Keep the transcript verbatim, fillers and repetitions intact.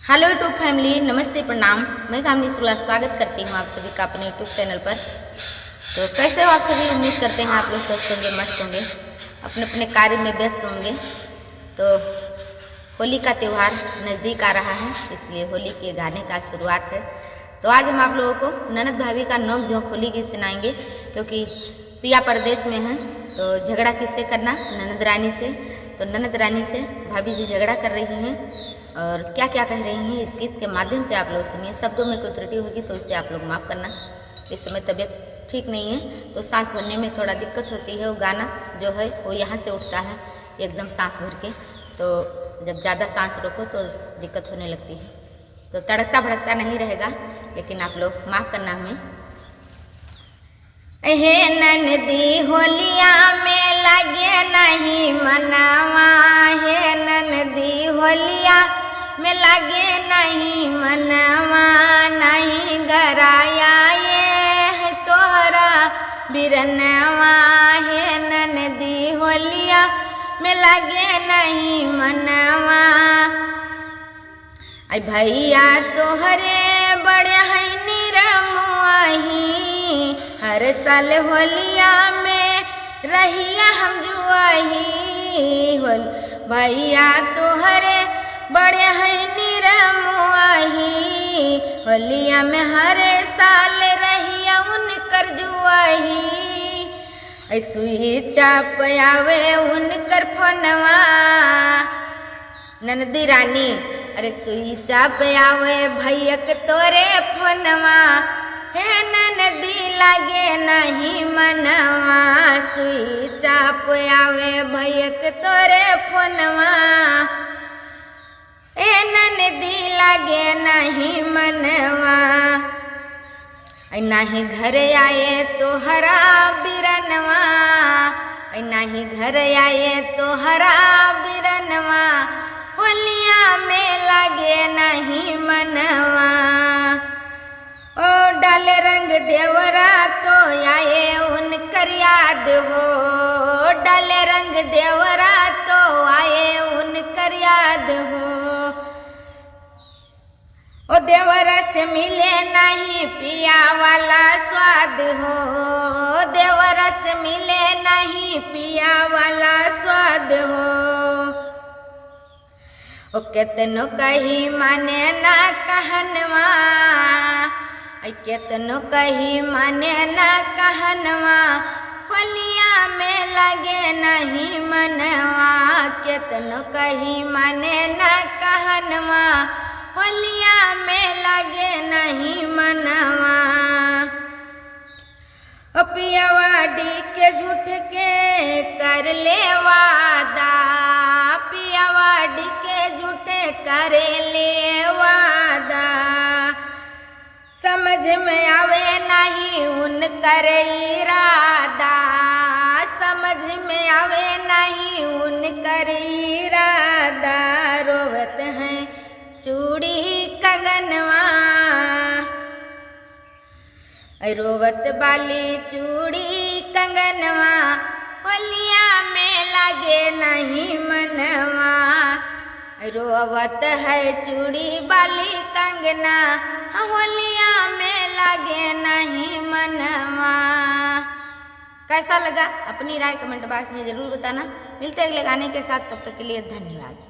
Hello YouTube family, नमस्ते, प्रणाम। मैं कामिनी शुक्ला स्वागत करती हूँ आप सभी का अपने YouTube channel पर। तो कैसे हो आप सभी? उम्मीद करते हैं आप लोग स्वस्थ होंगे, मस्त होंगे, अपने अपने कार्य में व्यस्त होंगे। तो होली का त्यौहार नज़दीक आ रहा है, इसलिए होली के गाने का शुरुआत है। तो आज हम आप लोगों को ननद भाभी का नोक झोंक होली गीत सुनाएंगे, क्योंकि पिया परदेश में हैं, तो झगड़ा किससे करना? ननद रानी से। तो ननद रानी से भाभी जी झगड़ा कर रही हैं और क्या क्या कह रही हैं, इस गीत के माध्यम से आप लोग सुनिए। शब्दों में कोई त्रुटि होगी तो इससे आप लोग माफ़ करना। इस समय तबीयत ठीक नहीं है, तो सांस भरने में थोड़ा दिक्कत होती है। वो गाना जो है, वो यहाँ से उठता है एकदम सांस भर के, तो जब ज़्यादा सांस रोको तो दिक्कत होने लगती है। तो तड़कता भड़कता नहीं रहेगा, लेकिन आप लोग माफ़ करना हमें। हे ननदी होलिया में लागे नहीं मनवा, हे ननदी होलिया में लागे नहीं मनवा, नहीं गराया ये है तोहरा बिरनवा, हे ननदी होलिया में लागे नहीं मनवा। आई भैया तोहरे बड़े हैं निरमुआही, हर साल होलिया में रहिया हम जुआही। होल-, भैया तोहरे बड़े हैं निरमुआही, होलिया में हर साल रहिया उनकर जुआही। ऐ सुई चाप आवे उनकर फोनवा, ननदी रानी, अरे सुई चाप आवे भैयक तोरे फोनवा, हे ननदी लागे नहीं मनवा, सुई चाप आवे भैयक तोरे फोनवा, ए ननदी लागे नहीं मनवा। ऐ नाही घर आए तोहरा बिरनवा, ऐ नाही घर आए तोहरा बिरनवा, होलिया में लागे नहीं मनवा। ओ डाले रंग देवरा तो आए उनकर याद हो, डाले रंग देवरा तो आए उनकर याद हो। ओ देवरा से मिले नहीं पिया वाला स्वाद हो, देवरा से मिले नहीं पिया वाला स्वाद हो। ओ केतनो कही माने ना कहनवा, ऐ केतनो कही माने ना कहनवा, होलिया में लागे नहीं मनवा, केतनो कही माने ना कहनवा, होलिया में लागे नहीं मनवा। ओ पियावा डी के झूठ के कर ले वादा, पियावा डी के झूठ कर ले वादा। समझ में आवे नहीं उनकर इरादा, समझ में आवे नहीं उनकर इरादा। रोवत हैं चूड़ी कंगनवा, रोवत बाली चूड़ी कंगनवा, होलिया में लागे नहीं मनवा। रोवत है चूड़ी बाली कंगना, होलिया में लागे नहीं मनवा। कैसा लगा, अपनी राय comment box में ज़रूर बताना। मिलते हैं अगले गाने के साथ, तब तक के लिए धन्यवाद।